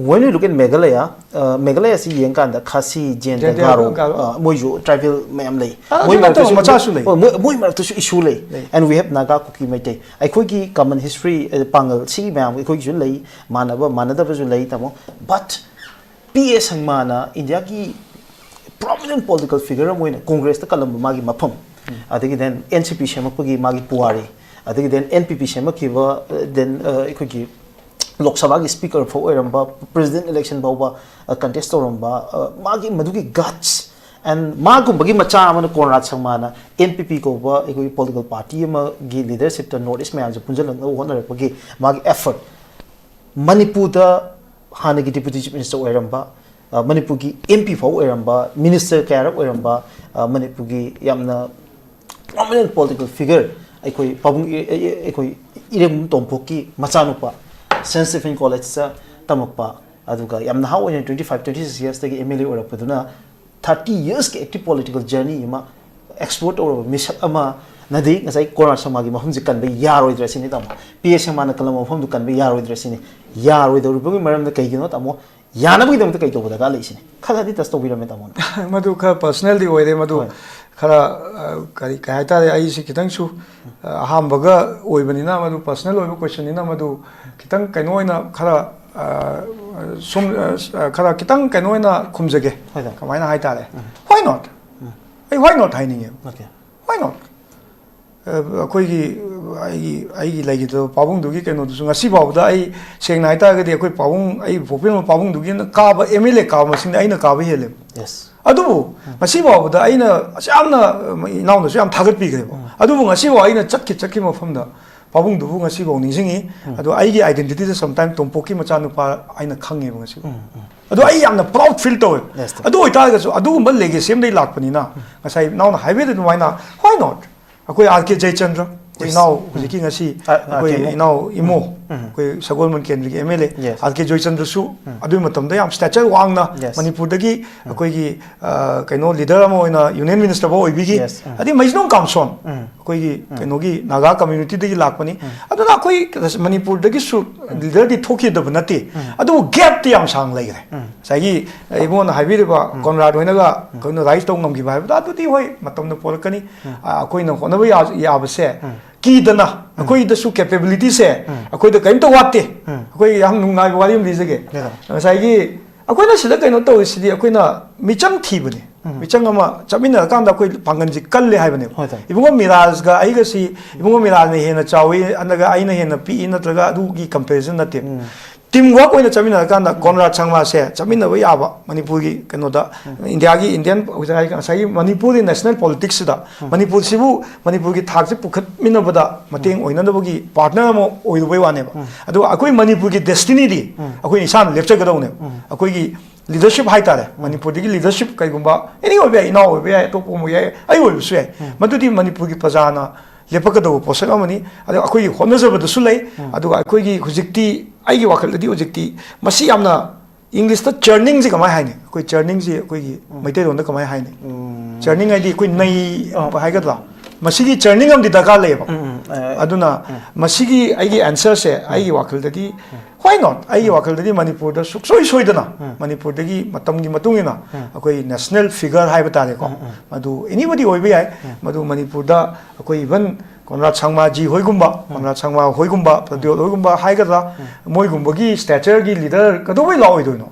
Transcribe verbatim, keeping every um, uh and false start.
When we look at Meghalaya, uh, Meghalaya ꯑꯁꯤ ꯌꯦꯡꯀꯥꯟꯗ ꯈꯥꯁꯤ, ꯖꯦꯟꯗ, ꯖꯦꯟꯗ, Garo, Garo. Uh, ꯃꯣꯏꯁꯨ tribal ꯃꯌꯥꯝ ꯂꯩ꯫ ꯑ, ꯃꯣꯏ ꯑꯗꯨ ꯅꯠꯇꯕ ꯃꯔꯛꯇꯁꯨ ꯃꯆꯥꯁꯨ ꯂꯩ꯫ ꯍꯣꯏ, ꯃꯣꯏ, ꯃꯣꯏ ꯃꯔꯛꯇꯁꯨ issue ꯂꯩ꯫ ꯂꯩ꯫ And we have Naga, Kuki, Meitei꯫ ꯑꯩꯈꯣꯏꯒꯤ common history, ꯑ, ꯄꯥꯡꯒꯜ ꯁꯤꯒꯤ ꯃꯌꯥꯝ ꯑꯩꯈꯣꯏꯒꯤꯁꯨ ꯂꯩ, ꯃꯥꯟꯅꯕ ꯃꯥꯟꯅꯗꯕꯁꯨ ꯂꯩ, ꯇꯥꯃꯣ꯫ But ꯄꯤ ꯑꯦ ꯁꯪꯃꯥꯅ ꯏꯟꯗꯤꯌꯥꯒꯤ prominent political figure ꯑꯃ ꯑꯣꯏꯅ ꯀꯣꯡꯒ꯭ꯔꯦꯁꯇ ꯀꯜꯂꯝꯕ ꯃꯥꯒꯤ ꯃꯐꯝ, ꯑꯗꯒꯤ then N C P ꯁꯦꯝꯃꯛꯄꯒꯤ ꯃꯥꯒꯤ ꯄꯨꯋꯥꯔꯤ, ꯑꯗꯒꯤ then N P P ꯁꯦꯝꯃꯛꯈꯤꯕ, uh, then, uh, ꯑꯩꯈꯣꯏꯒꯤ ꯂꯣꯛ ꯁꯚꯥꯒꯤ speaker ꯐꯥꯎ ꯑꯣꯏꯔꯝꯕ, president election ꯐꯥꯎꯕ, uh, contest ꯇꯧꯔꯝꯕ, uh, ꯃꯥꯒꯤ ꯃꯗꯨꯒꯤ guts and ꯃꯥꯒꯨꯝꯕꯒꯤ ꯃꯆꯥ ꯑꯃꯅ, ꯀꯣꯟꯔꯥꯗ ꯁꯪꯃꯥꯅ N P P ꯀꯧꯕ ꯑꯩꯈꯣꯏꯒꯤ political party ꯑꯃꯒꯤ leadershipꯇ North East ꯃꯌꯥꯝꯁꯦ ꯄꯨꯟꯁꯤꯜꯂꯛꯅꯕ ꯍꯣꯠꯅꯔꯛꯄꯒꯤ ꯃꯥꯒꯤ effort, ꯃꯅꯤꯄꯨꯔꯗ ꯍꯥꯟꯅꯒꯤ Deputy Chief Minister ꯑꯣꯏꯔꯝꯕ, ꯑ, ꯃꯅꯤꯄꯨꯔꯒꯤ M P ꯐꯥꯎ ꯑꯣꯏꯔꯝꯕ, minister ꯀꯌꯥꯔꯛ ꯑꯣꯏꯔꯝꯕ, ꯑ, ꯃꯅꯤꯄꯨꯔꯒꯤ ꯌꯥꯝꯅ prominent political figure, ꯑꯩꯈꯣꯏ ꯄꯥꯕꯨꯡ ꯏ-, ꯑꯩ-, ꯑꯩꯈꯣꯏ ꯏꯔꯦꯡꯕꯝ ꯇꯣꯝꯄꯣꯛꯀꯤ ꯃꯆꯥꯅꯨꯄꯥ, Saint Stephen Collegeꯇ ꯇꯝꯃꯛꯄ, ꯑꯗꯨꯒ ꯌꯥꯝ ꯅꯍꯥ ꯑꯣꯏꯅ twenty five, twenty six yearsꯇꯒꯤ M L A ꯑꯣꯏꯔꯛꯄꯗꯨꯅ thirty yearsꯀꯤ active political journey ꯑꯃ explore ꯇꯧꯔꯕ ꯃꯤꯁꯛ ꯑꯃꯅꯗꯤ ꯉꯁꯥꯏ ꯀꯣꯟꯔꯥꯗ ꯁꯪꯃꯥꯒꯤ ꯃꯐꯝꯁꯦ ꯀꯟꯕ ꯌꯥꯔꯣꯏꯗ꯭ꯔꯥ ꯁꯤꯅꯤ, ꯇꯥꯃꯣ꯫ ꯄꯤ ꯑꯦ ꯁꯪꯃꯥꯅ ꯀꯜꯂꯝꯕ ꯃꯐꯝꯗꯨ ꯀꯟꯕ ꯌꯥꯔꯣꯏꯗ꯭ꯔꯥ ꯁꯤꯅꯤ꯫ ꯌꯥꯔꯣꯏꯗꯧꯔꯤꯕꯒꯤ ꯃꯔꯝꯗ ꯀꯩꯒꯤꯅꯣ, ꯇꯥꯃꯣ? ꯌꯥꯅꯕꯒꯤꯗꯃꯛꯇ ꯀꯩ ꯇꯧꯕ ꯗꯔꯀꯥꯔ ꯂꯩ ꯁꯤꯅꯤ? ꯈꯔ ꯈꯔꯗꯤ touch ꯇꯧꯕꯤꯔꯝꯃꯦ, ꯇꯥꯃꯣꯅ꯫ ꯃꯗꯨ ꯈꯔ personalꯗꯤ ꯑꯣꯏꯔꯦ꯫ ꯃꯗꯨ ꯍꯣꯏ꯫ ꯈꯔ, ꯑ, ꯀꯔꯤ, ꯀꯩ ꯍꯥꯏꯇꯥꯔꯦ, ꯑꯩꯁꯤ ꯈꯤꯇꯪꯁꯨ, ꯑ, ꯑꯍꯥꯟꯕꯒ ꯑꯣꯏꯕꯅꯤꯅ, ꯃꯗꯨ personal ꯑꯣꯏꯕ questionꯅꯤꯅ, ꯃꯗꯨ ꯈꯤꯇꯪ ꯀꯩꯅꯣ ꯑꯣꯏꯅ ꯈꯔ, ꯑ, ꯁꯨꯝ, ꯑ, ꯈꯔ ꯈꯤꯇꯪ ꯀꯩꯅꯣ ꯑꯣꯏꯅ ꯈꯨꯝꯖꯒꯦ꯫ ꯍꯣꯏ, ꯁꯥꯔ꯫ ꯀꯃꯥꯏꯅ ꯍꯥꯏꯇꯥꯔꯦ? Why not? ꯑꯩ why not ꯍꯥꯏꯅꯤꯡꯉꯦ꯫ Okay꯫ Why not? ꯑ, ꯑꯩꯈꯣꯏꯒꯤ, ꯑꯩꯒꯤ, ꯑꯩꯒꯤ ꯂꯩꯈꯤꯗꯕ ꯄꯥꯕꯨꯡꯗꯨꯒꯤ ꯀꯩꯅꯣꯗꯨꯁꯨ ꯉꯁꯤ ꯐꯥꯎꯕꯗ ꯑꯩ, ꯁꯦꯡꯅ ꯍꯥꯏꯇꯥꯔꯒꯗꯤ, ꯑꯩꯈꯣꯏ ꯄꯥꯕꯨꯡ, ꯑꯩ ꯄꯣꯛꯄꯤꯔꯝꯕ ꯄꯥꯕꯨꯡꯗꯨꯒꯤꯅ ꯀꯥꯕ M L A ꯀꯥꯕ ꯃꯁꯤꯡꯗ ꯑꯩꯅ ꯀꯥꯕ ꯍꯦꯜꯂꯦꯕ꯫ Yes꯫ ꯑꯗꯨꯕꯨ ꯉꯁꯤ ꯐꯥꯎꯕꯗ ꯑꯩꯅ ꯑꯁꯨꯛ ꯌꯥꯝꯅ, ꯑ, ꯏꯅꯥꯎꯅꯁꯨ ꯌꯥꯝ ꯊꯥꯒꯠꯄꯤꯈ꯭ꯔꯦꯕ꯫ ꯑꯗꯨꯕꯨ ꯉꯁꯤ ꯐꯥꯎ ꯑꯩꯅ ꯆꯠꯈꯤ, ꯆꯠꯈꯤꯕ ꯃꯐꯝꯗ ꯄꯥꯕꯨꯡꯗꯨꯕꯨ ꯉꯁꯤ ꯐꯥꯎ ꯅꯤꯡꯁꯤꯡꯉꯤ꯫ ꯑꯗꯣ ꯑꯩꯒꯤ identityꯗ sometime ꯇꯣꯝꯄꯣꯛꯀꯤ ꯃꯆꯥꯅꯨꯄꯥ ꯑꯩꯅ ꯈꯪꯉꯦꯕ ꯉꯁꯤ꯫ ꯑꯗꯣ ꯑꯩ ꯌꯥꯝꯅ proud feel ꯇꯧꯋꯦ꯫ Yes, sir꯫ ꯑꯗꯨ ꯑꯣꯏꯇꯥꯔꯒꯁꯨ ꯑꯗꯨꯒꯨꯝꯕ legacy ꯑꯃꯗꯒꯤ ꯂꯥꯛꯄꯅꯤꯅ, ꯉꯁꯥꯏ ꯏꯅꯥꯎꯅ ꯍꯥꯏꯕꯤꯔꯤꯗꯨ ꯑꯗꯨꯃꯥꯏꯅ, why not? ꯑꯩꯈꯣꯏ R K Jayachandra, ꯑꯩꯈꯣꯏ Yes꯫ ꯏꯅꯥꯎ ꯍꯧꯖꯤꯛꯀꯤ ꯉꯁꯤ ꯑ, ꯑ, ꯑꯩꯈꯣꯏ ꯀꯩꯅꯣ? ꯏꯅꯥꯎ ꯏꯃꯣ, ꯑꯩꯈꯣꯏ ꯁꯒꯣꯜꯕꯟ ꯀꯦꯟꯗ꯭ꯔꯒꯤ M L A R K ꯖꯣꯏꯆꯟꯗ꯭ꯔꯁꯨ ꯑꯗꯨꯒꯤ ꯃꯇꯝꯗ ꯌꯥꯝ stature ꯋꯥꯡꯅ ꯃꯅꯤꯄꯨꯔꯗꯒꯤ ꯑꯩꯈꯣꯏꯒꯤ ꯀꯩꯅꯣ leader ꯑꯃ ꯑꯣꯏꯅ Union Minister ꯐꯥꯎ ꯑꯣꯏꯕꯤꯈꯤ꯫ ꯑꯗꯩ ꯃꯩꯖꯅꯣꯡ ꯀꯥꯝꯁꯣꯟ ꯑꯩꯈꯣꯏꯒꯤ ꯀꯩꯅꯣꯒꯤ ꯅꯥꯒꯥ communityꯗꯒꯤ ꯂꯥꯛꯄꯅꯤ꯫ ꯑꯗꯨꯅ ꯑꯩꯈꯣꯏ ꯃꯅꯤꯄꯨꯔꯗꯒꯤꯁꯨ leaderꯗꯤ ꯊꯣꯛꯈꯤꯗꯕ ꯅꯠꯇꯦ, ꯑꯗꯨꯕꯨ gapꯇꯤ ꯌꯥꯝ ꯁꯥꯡꯅ ꯂꯩꯈ꯭ꯔꯦ꯫ ꯉꯁꯥꯏꯒꯤ ꯏꯕꯨꯡꯉꯣꯅ ꯍꯥꯏꯕꯤꯔꯤꯕ ꯀꯣꯟꯔꯥꯗ ꯍꯣꯏꯅꯒ ꯑꯩꯈꯣꯏꯅ rise ꯇꯧ ꯉꯝꯈꯤꯕ ꯍꯥꯏꯕꯗꯣ ꯑꯗꯨꯗꯤ ꯍꯣꯏ ꯃꯇꯝꯅ ꯄꯣꯔꯛꯀꯅꯤ꯫ ꯑꯩꯈꯣꯏꯅ ꯍꯣꯠꯅꯕ ꯌꯥꯕꯁꯦ ꯀꯤꯗꯅ ꯑꯩꯈꯣꯏꯗꯁꯨ capabilityꯁꯦ ꯑꯩꯈꯣꯏꯗ ꯀꯔꯤꯝꯇ ꯋꯥꯠꯇꯦ꯫ ꯑꯩꯈꯣꯏ ꯌꯥꯝ ꯅꯨꯡꯉꯥꯏꯕ ꯋꯥꯔꯤ ꯑꯃ ꯂꯤꯖꯒꯦ꯫ ꯉꯁꯥꯏꯒꯤ ꯑꯩꯈꯣꯏꯅ ꯁꯤꯗ ꯀꯩꯅꯣ ꯇꯧꯔꯤꯁꯤꯗꯤ ꯑꯩꯈꯣꯏꯅ ꯃꯤꯆꯪ ꯊꯤꯕꯅꯤ꯫ ꯃꯤꯆꯪ ꯑꯃ ꯆꯠꯃꯤꯟꯅꯔꯀꯥꯟꯗ ꯑꯩꯈꯣꯏ ꯄꯥꯡꯒꯜꯁꯤ ꯀꯜꯂꯦ ꯍꯥꯏꯕꯅꯦꯕ꯫ ꯏꯕꯨꯡꯉꯣ ꯃꯤꯔꯥꯖꯒ ꯑꯩꯒꯁꯤ ꯏꯕꯨꯡꯉꯣ ꯃꯤꯔꯥꯖꯅ ꯍꯦꯟꯅ ꯆꯥꯎꯏ ꯅꯠꯇ꯭ꯔꯒ ꯑꯩꯅ ꯍꯦꯟꯅ ꯄꯤꯛꯏ ꯅꯠꯇ꯭ꯔꯒ ꯑꯗꯨꯒꯤ comparison ꯅꯠꯇꯦ꯫ Team work ꯑꯣꯏꯅ ꯆꯠꯃꯤꯟꯅꯔꯀꯥꯟꯗ ꯀꯣꯟꯔꯥꯗ ꯁꯪꯃꯥꯁꯦ ꯆꯠꯃꯤꯟꯅꯕ ꯌꯥꯕ ꯃꯅꯤꯄꯨꯔꯒꯤ ꯀꯩꯅꯣꯗ ꯏꯟꯗꯤꯌꯥꯒꯤ Indian ꯉꯁꯥꯏꯒꯤ ꯃꯅꯤꯄꯨꯔꯒꯤ national politicsꯁꯤꯗ ꯃꯅꯤꯄꯨꯔꯁꯤꯕꯨ ꯃꯅꯤꯄꯨꯔꯒꯤ ꯊꯥꯛꯁꯤ ꯄꯨꯈꯠꯃꯤꯟꯅꯕꯗ ꯃꯇꯦꯡ ꯑꯣꯏꯅꯅꯕꯒꯤ partner ꯑꯃ ꯑꯣꯏꯔꯨꯕꯩ ꯋꯥꯅꯦꯕ꯫ ꯑꯗꯨꯒ ꯑꯩꯈꯣꯏ ꯃꯅꯤꯄꯨꯔꯒꯤ destinyꯗꯤ ꯑꯩꯈꯣꯏꯅ ꯏꯁꯥꯅ ꯂꯦꯞꯆꯒꯗꯧꯅꯦꯕ꯫ ꯑꯩꯈꯣꯏꯒꯤ leadership ꯍꯥꯏꯇꯥꯔꯦ, ꯃꯅꯤꯄꯨꯔꯗꯒꯤ leadership ꯀꯩꯒꯨꯝꯕ any ꯑꯣꯏꯕ ꯌꯥꯏ, ꯏꯅꯥꯎ ꯑꯣꯏꯕ ꯌꯥꯏ, ꯑꯇꯣꯞꯄ ꯑꯃ ꯑꯣꯏꯕ ꯌꯥꯏ, ꯑꯩ ꯑꯣꯏꯕꯁꯨ ꯌꯥꯏ, ꯃꯗꯨꯗꯤ ꯃꯅꯤꯄꯨꯔꯒꯤ ꯄ꯭ꯔꯖꯥꯅ ꯂꯦꯞꯄꯛꯀꯗꯧꯕ ꯄꯣꯠꯁꯛ ꯑꯃꯅꯤ꯫ ꯑꯗꯣ ꯑꯩꯈꯣꯏꯒꯤ ꯍꯣꯠꯅꯖꯕꯗꯁꯨ ꯂꯩ꯫ ꯑꯗꯨꯒ ꯑꯩꯈꯣꯏꯒꯤ ꯍꯧꯖꯤꯛꯇꯤ, ꯑꯩꯒꯤ ꯋꯥꯈꯜꯗꯗꯤ ꯍꯧꯖꯤꯛꯇꯤ ꯃꯁꯤ ꯌꯥꯝꯅ, Englishꯇ churningꯁꯦ ꯀꯃꯥꯏꯅ ꯍꯥꯏꯅꯤ? ꯑꯩꯈꯣꯏ churningꯁꯦ ꯑꯩꯈꯣꯏꯒꯤ ꯃꯩꯇꯩꯂꯣꯟꯗ ꯀꯃꯥꯏꯅ ꯍꯥꯏꯅꯤ? Churning ꯍꯥꯏꯗꯤ ꯑꯩꯈꯣꯏ ꯅꯩ ꯍꯥꯏꯒꯗ꯭ꯔꯥ? ꯃꯁꯤꯒꯤ churning ꯑꯃꯗꯤ ꯗꯔꯀꯥꯔ ꯂꯩꯌꯦꯕ꯫ ꯑꯗꯨꯅ ꯃꯁꯤꯒꯤ ꯑꯩꯒꯤ answerꯁꯦ ꯑꯩꯒꯤ ꯋꯥꯈꯜꯗꯗꯤ, why not? ꯑꯩꯒꯤ ꯋꯥꯈꯜꯗꯗꯤ ꯃꯅꯤꯄꯨꯔꯗ ꯁꯨꯡꯁꯣꯏ ꯁꯣꯏꯗꯅ ꯃꯅꯤꯄꯨꯔꯗꯒꯤ ꯃꯇꯝꯒꯤ ꯃꯇꯨꯡ ꯏꯟꯅ ꯑꯩꯈꯣꯏ national figure ꯍꯥꯏꯕ ꯇꯥꯔꯦꯀꯣ, ꯃꯗꯨ anybody ꯑꯣꯏꯕ ꯌꯥꯏ, ꯃꯗꯨ ꯃꯅꯤꯄꯨꯔꯗ ꯑꯩꯈꯣꯏ even ꯀꯣꯟꯔꯥꯗ ꯁꯪꯃꯥꯖꯤ ꯍꯣꯏꯒꯨꯝꯕ, ꯀꯣꯟꯔꯥꯗ ꯁꯪꯃꯥ ꯍꯣꯏꯒꯨꯝꯕ, ꯄ꯭ꯔꯗ꯭ꯌꯣꯠ ꯍꯣꯏꯒꯨꯝꯕ ꯍꯥꯏꯒꯗ꯭ꯔꯥ, ꯃꯣꯏꯒꯨꯝꯕꯒꯤ statureꯒꯤ leader ꯀꯩꯗꯧꯕꯩ ꯂꯥꯛꯑꯣꯏꯗꯣꯏꯅꯣ?